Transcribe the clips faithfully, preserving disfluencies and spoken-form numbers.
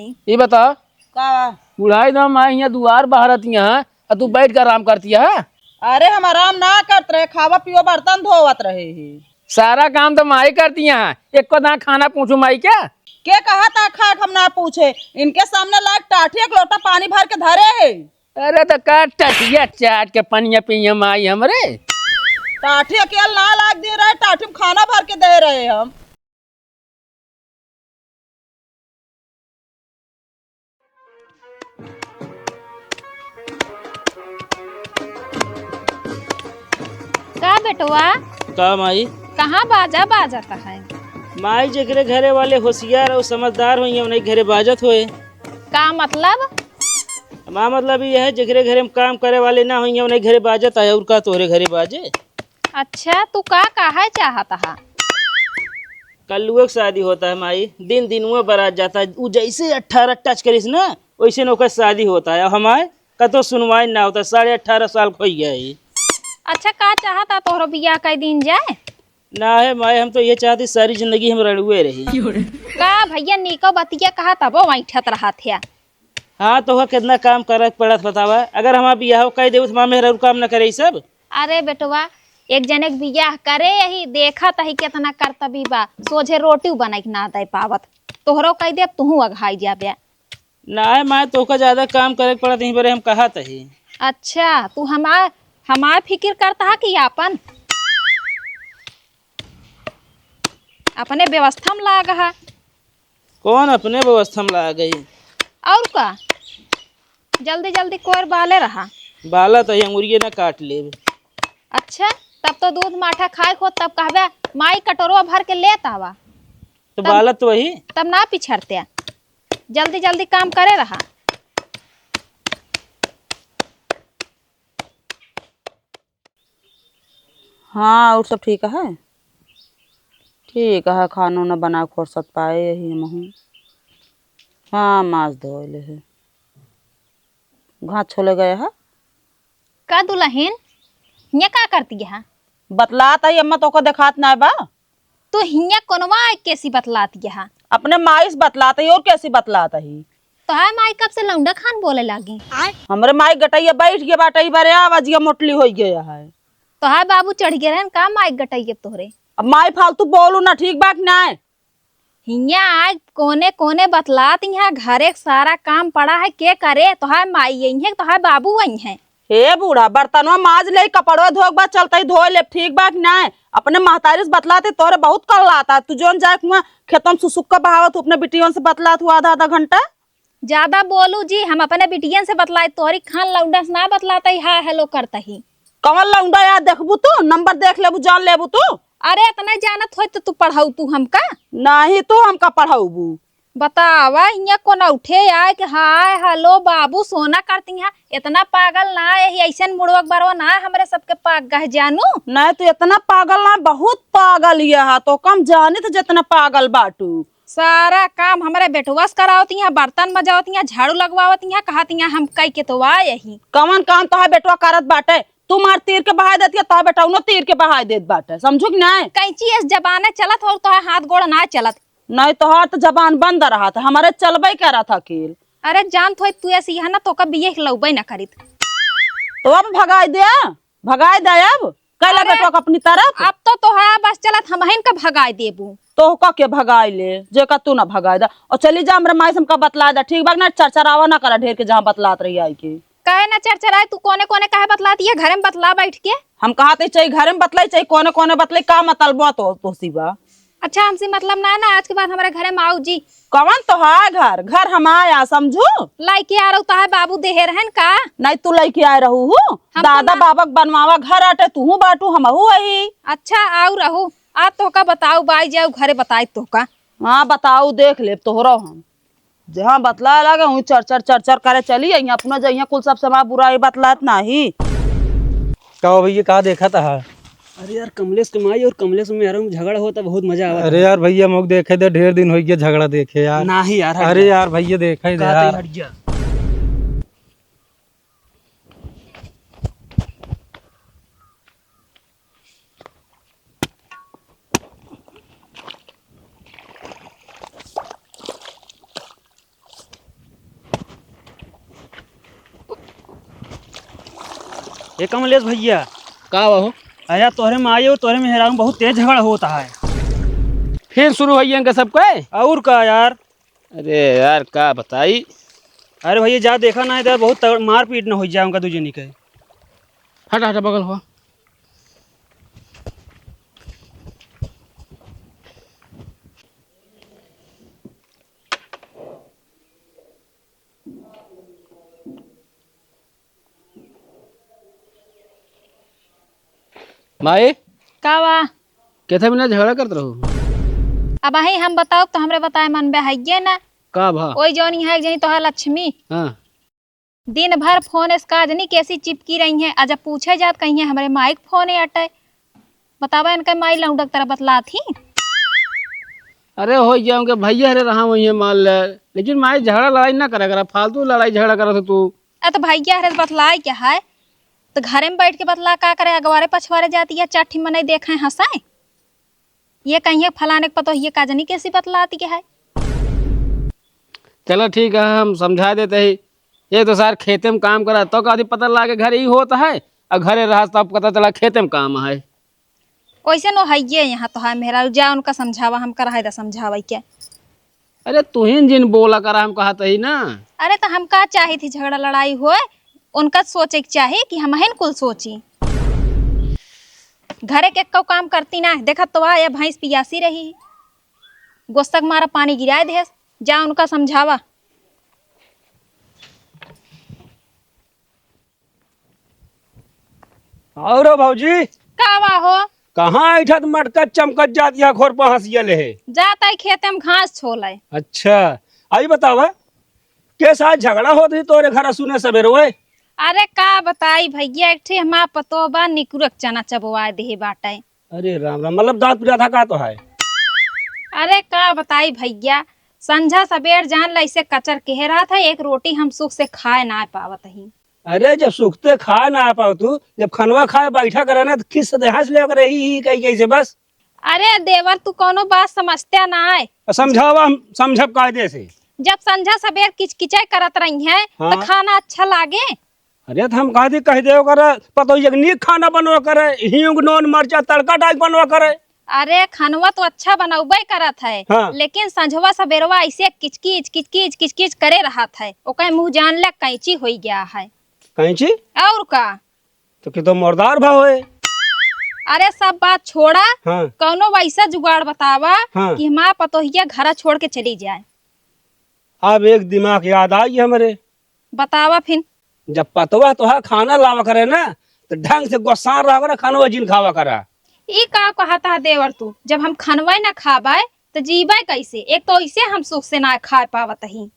ई बता, का? बुढ़ाई दम आई हियाँ दुआर बहारत हियाँ, आ तू बैठ के आराम करती है? अरे, हम आराम ना करत रहे, खावा पीवा बर्तन धोवत रहे ही। सारा काम तो माई करती हैं, एको दाना खाना पूछू माई क्या? के कहा था खाक हम ना पूछे, इनके सामने लायक टाठी एक लोटा पानी भर के धरे है। अरे तो का टटिया चाट के पनिया पिए माई हमरे? टाठी अकेल ना लाग दे रहे, टाठी में खाना भर के दे रहे हम। का बेटवा? का माई? कहाँ बाजा बाजत है? माई, जेकरे घरे वाले होशियार और समझदार होइहैं, उन्हीं घरे बाजत होए। का मतलब? हमार मतलब ई है, जेकरे घरे में काम करे वाले ना होइहैं, उन्हीं घरे बाजत है, और का तोहरे घरे बाजे? अच्छा, तू का कहे चाहत हा? कल्लुए के शादी होता है माई, दिन दिन वो बारात जाता है, उ जैसे अठारह टच करिस ना, वैसे न ओकर शादी होता है। अब हमारे कतो सुनवाई ना होता, साढ़े अठारह साल के होइ गया है। अच्छा, का चाहता तोहरो बियाह कई दिन जाए? ना है माई, हम तो ये चाहती सारी जिंदगी हम रड़ुए रही। का भैया, नीको बतिया कहा तबो ऐंठत रहत है। हाँ, तोहका कितना काम करे के पड़त बतावा। अगर हमार बियाह कई देबू तो हमार मेहरारू काम न करे ई सब। अरे बेटवा, एक जने के बियाह करे यही देखत ही कितना करतबी बा, सोझे रोटी बनाई के ना दे पावत। तोहरो कई देब, तुहू अघाई जाबे। नाय माय, तोहका ज्यादा काम करे के पड़त ही बरे, हम कहत ही। अच्छा, तू हमार, हमार फिकिर करत हा कि आपन? अपने व्यवस्था में लाग हा। कौन अपने व्यवस्था में लाग गई? और का? जल्दी जल्दी कोर बाले रहा। बाला तो ये अंगुरिये ना काट लेब। अच्छा, तब तो दूध माठा खाए हो, तब कहबे, "माई, कटोरवा भर के लेत आवा।" तो तब, बाला तो वही। तब ना पिछड़ते, जल्दी जल्दी काम करे रहा। हाँ, और सब ठीक है? ठीक है, खाना उना बना के फुर्सत पाए यही हमहूँ। हाँ, माज धोए ले है। घास छोले गए है। का दुलहिन, हियाँ का करती है? बतलात ही अम्मा, तोहका देखात नाय बा? तो हियाँ कोनवा आइ कैसी बतलात ही? अपने माई से बतलात ही, और कैसी बतलात ही? तोहार माई कब से लौंडा खान बोले लागी? हमरे माई गटैया बैठ गया बाटे, ई बारे आवाज ये मोटली होइ गया है। तोहार बाबू चढ़ गए रहन का माई गटैया तोहरे? अब माई फालतू बोलू ना, ठीक बा कि नाय? हियाँ आइ कोने कोने बतलात, यहाँ घरे के सारा काम पड़ा है, के करे? तोहार माई अइहैं, तोहार बाबू अइहैं। हे बूढ़ा, बर्तनवा माज ले, कपड़वा धोए के बाद चलते ही धोए ले, ठीक बा कि नाय? अपने महतारी से बतलात ही, तोहरे बहुत कल्लात है। तू जौन जाए कुआं खेतों में सुसुक्का बहावत हूँ, अपने बिटियों से बतलात हूँ आधा आधा घंटा। ज्यादा बोलू जी, हम अपने बिटियन से बतलाई, तोहरी खान लौंडा से ना बतलात ही, हाय हेलो करत ही। कवन लौंडा यार देखबू तू, नंबर देख लेबू, जान लेबू तू। अरे इतना जानत होई तो तू पढ़ाऊ तू हमका? नहीं, तू हमका पढ़ाऊबू। बतावा, हियाँ कौन उठे आए कि हाय, हेलो, बाबू, सोना करती हैं। इतना पागल ना है, ऐसन मुड़वक बरवा ना है, हमरे सबके पाग गह जानू। नहीं, तू इतना पागल ना, बहुत पागल ये है, तो कम जानित जितना पागल बाटू। सारा काम हमरे बेटवा से करावती हैं, बर्तन मजावती हैं, झाड़ू लगवावती हैं, कहती हैं, हम कई के तो आए ही। कवन काम तोहार बेटवा करत बाटे? तू मार तीर के बहाय देती है, तोहार बेटवा उनो तीर के बहाय देत बाटे, समझू कि नहीं? कैंची ऐस जबाने चलत हो, तोहार हाथ गोड़ ना चलत। नहीं, तोहार तो जबान बंद रहत है, हमारे चलबे करत हकील। अरे जानत होई तू ऐसी है ना, तोका बिये लौबे ना करित। तो अब भगाई दे, भगाई दे अब, कैला अरे, बेटवा के अपनी तरफ। अब तो तोहरा बस चलत, हमहिन का भगाई देबू। तोहका के भगाई ले, जेका तू ना भगाई दा। और चली जा, हमरे माई से हमका बतला दा, ठीक बा ना? चरचरावा ना करा ढेर के, जहाँ बतलात रही आई के। काहे ना चरचराए, तू कोने कोने काहे बतलाती है? घरे में बतला बैठ के। हम कहा ते चाही घरे में बतलाई, चाही कोने कोने बतलाई, का मतलब बा तो, तो सिवा? अच्छा, हमसे मतलब ना, ना, आज के बाद हमारे घरे में आऊ जी। कवन तोहार घर? घर हमार आ, समझू? लइके आ रहू, तोहार बाबू देहे रहन का? नहीं, तू लइके आए रहू हूँ। हम तो दादा ना बाबा के बनवावा घर आटे, तूहू बाटू, हमहू हई। अच्छा, आऊ रहू। आ तोहका बताऊ, बाई जाऊ घरे बताई तोहका। हाँ, बताऊ, देख लेब तोहरो हम। जहाँ बतलाए लागे, वहीं चर चर चर चर करे चली, यहाँ अपना जइहाँ कुल सब समाज बुराई बतलात नाही। का हो भैया, का देखत हा? अरे यार, कमलेश के माई और कमलेश में मेहरारू में झगड़ा होता, बहुत मजा आवत अरे है। यार भैया, मोक देखे दे, ढेर दिन होइ गया झगड़ा देखे यार। नाही यार, हट अरे जा। यार भैया, देखे दे का यार। तई हट जा। ए कमलेश भइया। का बा हो? अरे यार, तोहरे माई और तोहरे मेहरारू में बहुत तेज झगड़ा होत है। फिर शुरू होइ गया इनका सबका? और का यार? अरे यार, का बताई? अरे भइया, जा देखा ना, इधर बहुत तगड़-, मारपीट न होइ जाए उनका दू जनी के। हट, हट, बगल हो। माई, का बा? केथा बिना झगड़ा करत रहू? अबहीं हम बताउब तो हमरे बताए मन बे हइये ना। का भा? ओई जौन यहाँ एक जनी तोहार लक्ष्मी। हाँ। दिन भर फोन से का जनी कैसी चिपकी रही हैं। आ जब पूछे जात कहिये हमरे माई के फोन अटे। बतावा इनके माई लौंडक तरह बतलात ही। अरे होइ जाए उनके भइया हरे रहा वही मान ले, लेकिन माई झगड़ा लड़ाई ना करा करा, फालतू लड़ाई झगड़ा करत हो तू। अरे तो भइया हरे बतलाए क्या है? तो घरे में बैठ के बतला का करे, अगवारे पछवारे जाती है, चार ठी मनई देखे हंसाए। ये कहिये फलाने के पतोहिए का जनी कैसी बतलाती है। चलो ठीक है, हम समझा देते ही। ये तो सार खेते में काम करा तो का पता लागे घरे ही होत है, और घरे रहा तब पता चला खेते में काम है। कैसे नो हइये यहाँ तो है मेहरारू, जा उनका समझावा, हम करा है दा समझावा क्या? अरे तुहिन जिन बोला करा, हम कहत ही ना। अरे तो हम का चाही थी झगड़ा लड़ाई होए, उनका सोचे के चाही कि हम हन कुल सोची। घरे के एक्को काम करती ना, देखत तो आ, या भैंस पियासी रही, गोस्सा के मारा पानी गिराए देस, जा उनका समझावा। और हो भौजी? का बा हो? कहाँ ऐठत मटकत चमकत जात या खोर पर हंसिया लेहे? जात आई खेते में घास छोले। अच्छा, आई बतावा, के साथ झगड़ा होत ही तोरे घर सुने सबेरे ओए? अरे का बताई भइया, एक ठे हमार पतोह बा निकुरक चना चबवाए देहे बाटे। अरे राम राम, मतलब दांत पिरात हा का तो है? अरे का बताई भइया, संझा सबेर जान ला ऐसे कचर केहे रहत है, एक रोटी हम सुख से खाए ना पावत ही। अरे, जब सुखते खाए ना पावत तू, जब खनवा खाए बैठा करे ना, तो खिस से देहास लेवा करे, ही, ही, कही, कही से बस। अरे देवर, तू कौनो बात समझते ना है। समझावा, हम समझब कायदे से। जब संझा सबेर किचकिचाई करत रही है, तो हाँ। खाना अच्छा लागे? अरे, तो हम कहा दी, कह दे ओकर, पतोहिया के नीक खाना बनवा करे, हींग, नून, मरचा, तड़का टाइप बनवा करे। अरे, खनवा तो अच्छा बनौबे करत है, हाँ। लेकिन संझवा सबेरवा ऐसे किचकिच, किचकिच, किचकिच करे रहत है। ओकर मुँह जान ले कैंची होई गया है। कैंची? और का? तो कि तो मुर्दार भा होए। अरे, सब बात छोड़ा, हाँ। कौनो वैसा जुगाड़ बतावा हाँ। कि हमार पतोहिया घरा छोड़ के चली जाए। अब एक दिमाग याद आई हमरे। बतावा फिन। जब पतवा तोहार खाना लावा करे ना, तो ढंग से गोस्सान रहा करे, खानवा जिन खावा करा। ई का कहता है देवर तू, जब हम खनवा ना खाबे, तो जीबे कैसे? एक तो ऐसे हम सुख से ना खा पावत ही।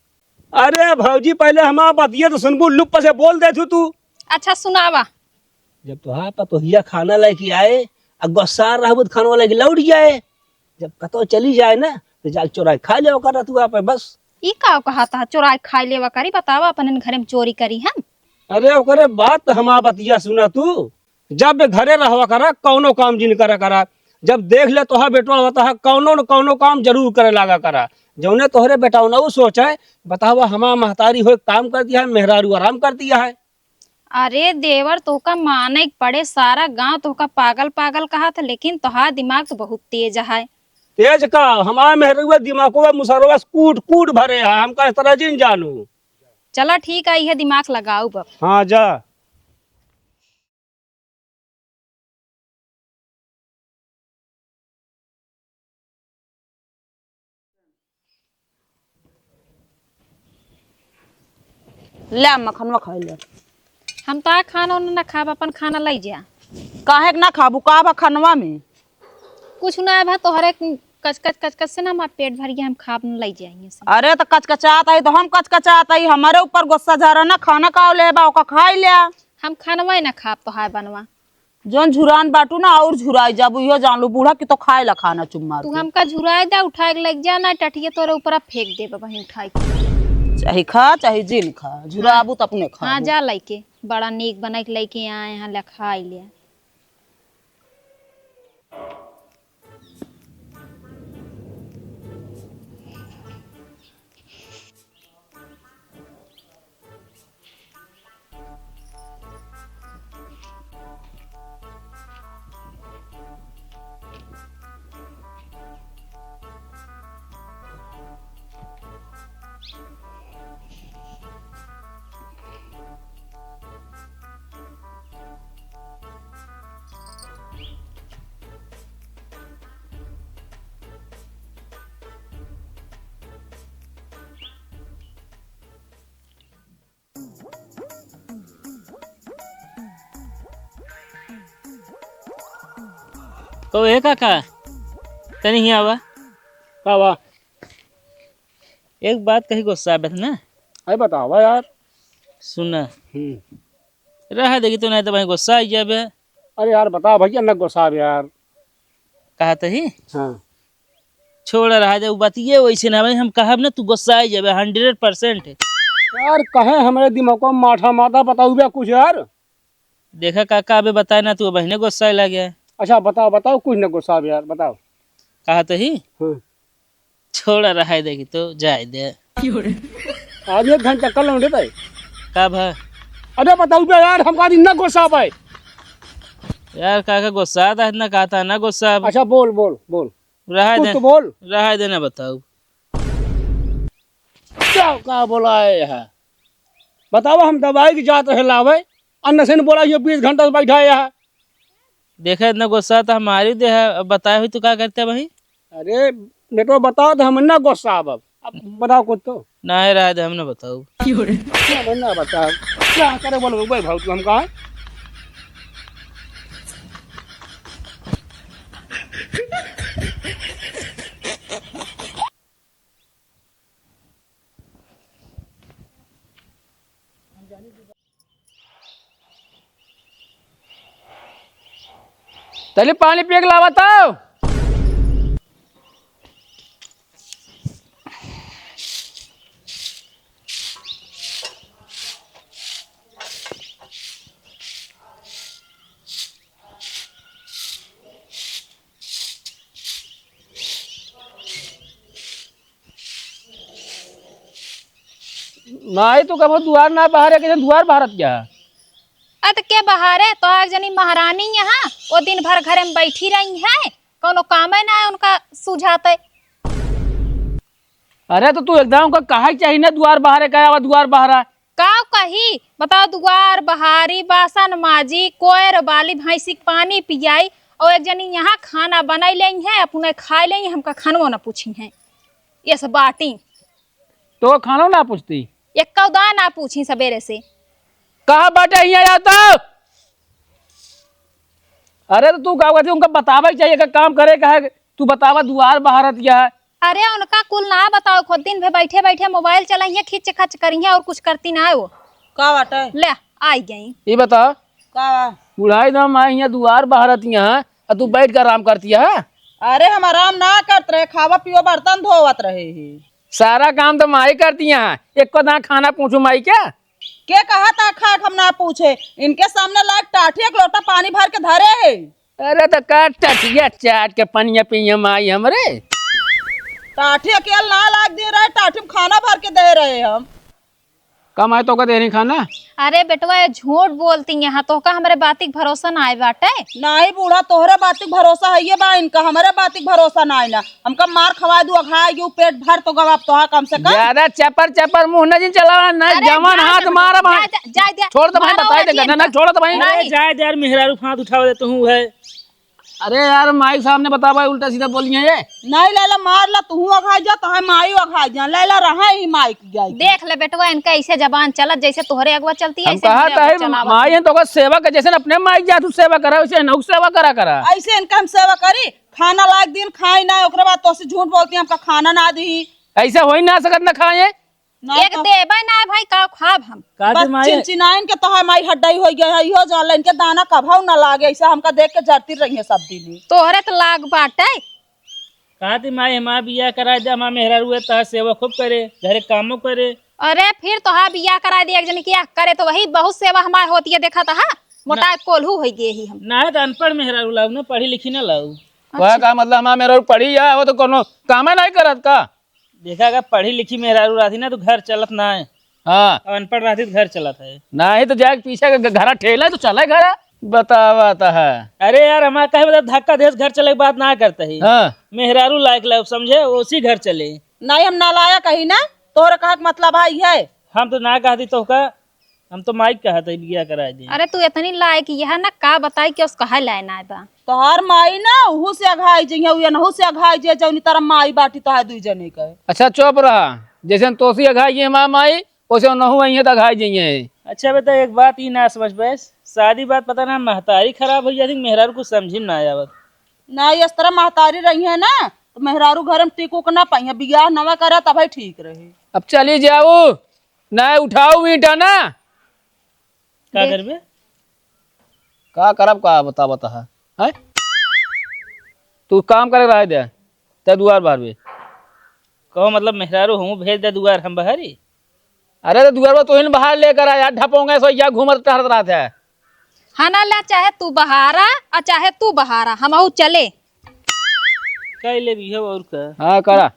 अरे भौजी, पहले हमार बतिया तो सुनबू, लुप से बोल दे तू, तू। अच्छा, सुनावा। जब तोहार पतोहिया खाना लेके आए, आ गोस्सान रहबू, तो खानवा लेके लौट जाए। जब कतो चली जाए ना, तो जाके चोराई खा लेवा करा तू आप, बस। ई का कहता है, चोराई खाई लेवा करी? बतावा, अपन घरे में चोरी करी हम? अरे, ओकरे बात तो हमार बतिया सुना तू। जब घरे रहवा करा, कौनो काम जिन करा करा। जब देख ले तोहार बेटवा होता है, कौनो न कौनो काम जरूर करे लागा करा। जौने तोहरे बेटवा ना उ सोचे, बतावा, हमार महतारी होए काम कर दिया है, मेहरारू आराम कर दिया है। अरे देवर, तोहका माने के पड़े, सारा गांव तोहका पागल पागल कहत है, लेकिन तोहार दिमाग तो बहुत तेज है। तेज का? हमार मेहरुआ दिमागवा मुसरवा से कूट कूट भरे है, हमका इस तरह जिन जानू। चला ठीक है, इहे दिमाग लगाउब अब। हाँ, जा। ले अम्मा, खनवा खाई ले। हम तो आ खाना उना ना खाब, अपन खाना लई जा। काहे के ना खाबू? का बा खनवा में? कुछ ना बा, तोहरे कचकच कचकच से ना हमार पेट भर गया, हम खाब न लई जाइए से। अरे तो कचकचात आई तो हम कचकचात आई, हमारे ऊपर गुस्सा झारा ना, खाना का ले बा, ओका खाई ले। हम खनवा ना खाब तोहार बनवा। जौन झुरान बाटू ना, और झुराई जाबू, इहो जान लू बूढ़ा कि तो खाए ला खाना चुम्मा तू के। हमका झुराए दे, उठाए के लग जा ना, टटिया तोरे ऊपर फेंक देबे वहीं उठाए के। चाहे खा, चाहे जिन खा, झुराबू तो अपने खा। हाँ, जा लइके, बड़ा नीक बनाई के लइके आए हैं, ले खाई ले। कहो, ए काका, तनी हियाँ आवा। का बा? एक बात कही, गुस्सा आवे ना? अरे बतावा यार। सुना। हम्म। रहा देखी तो, नहीं तो भाई गुस्सा आई जाबे। अरे यार, बता भैया, न गुस्सा आवे यार। कहा तही? हाँ। छोड़ा, रहा दे, उ बतिये वैसे ना भाई, हम कहब ना, तू गुस्सा आई जाबे, hundred percent। यार, कहे हमरे दिमाग को माठा माथा बताऊ बे कुछ यार। देखा काका, अबे बताए ना, तू बहिने गुस्सा लगे। अच्छा, बताओ, बताओ, कुछ न गुस्सा आवे यार, बताओ। कहा तही? हाँ। छोड़ा, रहा है, देखी तो, जाए दे। आज एक घंटा कल लौटे तय। का भा? अरे बताऊ बे यार, हमका दिन ना गुस्सा पाए। यार, काका गुस्सा था, इतना कहता ना गुस्सा अब। अच्छा, बोल, बोल, बोल। रहा कुछ दे, तो बोल। रहा दे ना, बताऊ। क्या, का बोला है यहाँ? बताओ, हम दवाई की जात रहे लावे, अन्नसेन बोला, "ये बीस घंटा से बैठा है यहाँ।" देखे इतना गुस्सा तो हमारी दे है, अब बताए हुई तो का करते भाई? अरे बेटो, बताओ तो हम ना गुस्सा अब, अब, अब बताओ कुछ तो। ना है, रहा दे, हम ना बताऊ। हम ना बताओ। क्या करे बोलो भाई, भाऊ, तू हमका है? तले पानी पी के लावा तो। नाई तो कबो दुआर ना बहारे, कैसे दुआर बहारत क्या? अत के बहारे तो एक जनी महारानी यहाँ, वो दिन भर घरे में बैठी रही है, कौनो कामे ना है उनका सुझाते। अरे तो तू एकदम उनका कहा चाहिए ना, दुआर बहारे का आवा, दुआर बहारा। का कही बताओ, दुआर बहारी, बासन माजी, कोयर बाली, भैंसी के पानी पियाई, और एक जनी यहाँ खाना बनाई लेई है, अपने खाई लेई, हमका खानवो ना पूछी है। ये सब बाटी। तो खाना ना पूछती? एक्का उदा ना पूछी सबेरे से। कहाँ बाटे हियाँ या तो? अरे तो तू का कहती, उनका बतावे के चाहिए, का काम करे का है, तू बतावा दुआर बहारत या है। अरे उनका कुल ना बताओ, खुद दिन भर बैठे बैठे मोबाइल चलाइए, खिच खच करिए और कुछ करती ना है वो। का बाटे? ले, आई गई। ये बता, का बा? बुढ़ाई दम आई हियाँ दुआर बहारत यहाँ, आ तू बैठ के आराम करती है? अरे हम आराम ना करत रहे, खावा पीवा बर्तन धोवत रहे ही। सारा काम तो माई करती हैं, एको दाना खाना पूछू माई क्या? के कहा था खाक हम ना पूछे, इनके सामने लायक टाठी एक लोटा पानी भर के धरे है। अरे तो का टटिया चाट के पनिया पिए माई हमरे? टाठी अकेल ना लाग दे रहे, टाठी में खाना भर के दे रहे हम। कम आए तो का दे रही खाना? अरे बेटवा, ये झूठ बोलती यहाँ, तोहका हमरे बातिक भरोसा ना आए बाटे। नाही बूढ़ा, तोहरे बातिक भरोसा है ये बा, इनका हमरे बातिक भरोसा ना आए ना। हमका मार खवाए दू, अघाए गई, पेट भर तो गवा अब तोहा कम से कम। ज्यादा चपर चपर मुंह न जिन चलावा ना, अरे जवान जा हाथ दे, मारा बा। जा, जा, जा दे। छोड़ दे भाई, मारो बताई ना दे, जिन ना, ना, का। छोड़ दे भाई। अरे नहीं। जाए दे यार, मेहरारू फांद उठावे दे तू है। अरे यार, माई के सामने बतावा, उल्टा सीधा बोलिए ये। नहीं लैला, मार ला, तू अघाई जा, तोहे माई अघाई जा, लैला रहा ही माई की गाय की। देख ले बेटवा, इनका ऐसे जबान चलत जैसे तोहरे अगवा चलती है, हम ऐसे कहा हमरे था अगवा है, चलावत माई है। है तो ओकर सेवा कर, जैसे अपने माई के जा तू सेवा करा, वैसे इनहू के सेवा करा करा। ऐसे इनका हम सेवा करी, खाना लायक दिन खाई ना, ओकरे बाद तोसे झूठ बोलती, हमका खाना ना दी। ऐसे हो ही ना सकत ना खाए। ना एक तो देबे ना भाई, का खाब हम? का बस दी माई? चिनचिनाइन के तोहार माई हड्डई होइ गए है, इहो जान ले, इनके दाना कभऊ ना लागे, ऐसे हमका देख के जरती रही है सब दिन। तोहरे तो लाग बाटे। का दी माई, हमार बियाह कराए दे, हमार मेहरारू है, तोहार सेवा खूब करे, घरे कामो करे। अरे फिर तोहार बियाह कराए दे एक जनी के, करे तो वही बहुत सेवा हमार होती है, देखा तहा मोटा ना। कोल्हू होइ गए ही हम। ना है तो अनपढ़ मेहरारू लाऊ ना, पढ़ी लिखी ना लाऊ। अच्छा। वह का मतलब, हमार मेहरारू पढ़ी है, वो तो कोनो कामे नहीं करत का? देखा, अगर पढ़ी लिखी मेहरारू रहती ना तो घर चलत ना है। हाँ। अब अनपढ़ रहती तो घर चलत है। नहीं तो जाके पीछे के घरा ठेला तो चले घरा। बतावा तो है। अरे यार, हमारा कहे मतलब धक्का देस घर चले के बात ना करते ही। हाँ। मेहरारू लायक लायक समझे, उसी घर चले। नहीं, हम नालायक ही ना, तोहरे कहे के मतलब है ये। हम तो ना कहती तोहका, हम तो माई कहत है बियाह कराए दे। अरे तू इतनी लायक यह ना का बताई कि उस कहे लाए ना बा। तोहार माई ना उहू से अघाई जइहे, उ एनहू से अघाई जे, जौनी तरह माई बाटी तोहार दुई जने के। अच्छा चुप रहा, जैसे तोसी अघाई ये हमार माई, वैसे उनहू आई है तो अघाई जइहे। अच्छा बेटा, एक बात ई ना समझ पाए, शादी बात पता ना महतारी खराब हो जाती, मेहरारू कुछ समझी में ना आवत। ना, ये इस तरह महतारी रही है ना, तो मेहरारू घर में टिक उक ना पाई है। बियाह नवा करा तब ठीक रहे। अब चली जाऊ, ना उठाऊ ईंटा ना। का देख। करबे? का करब, का बता, बता है, हैं? तू काम करे रहे दे, ते दुआर बहारबे। कहो मतलब मेहरारू हूँ भेज दे दुआर हम बहारी। अरे तो दुआरवा तोहिन बहार लेकर आया, ढपोंगे सो या घूमत टहरत रहत है। हाँ ना, ला, चाहे तू बहारा और चाहे तू बहारा, हमहू चले। कह ले भी हो और का। हाँ, करा।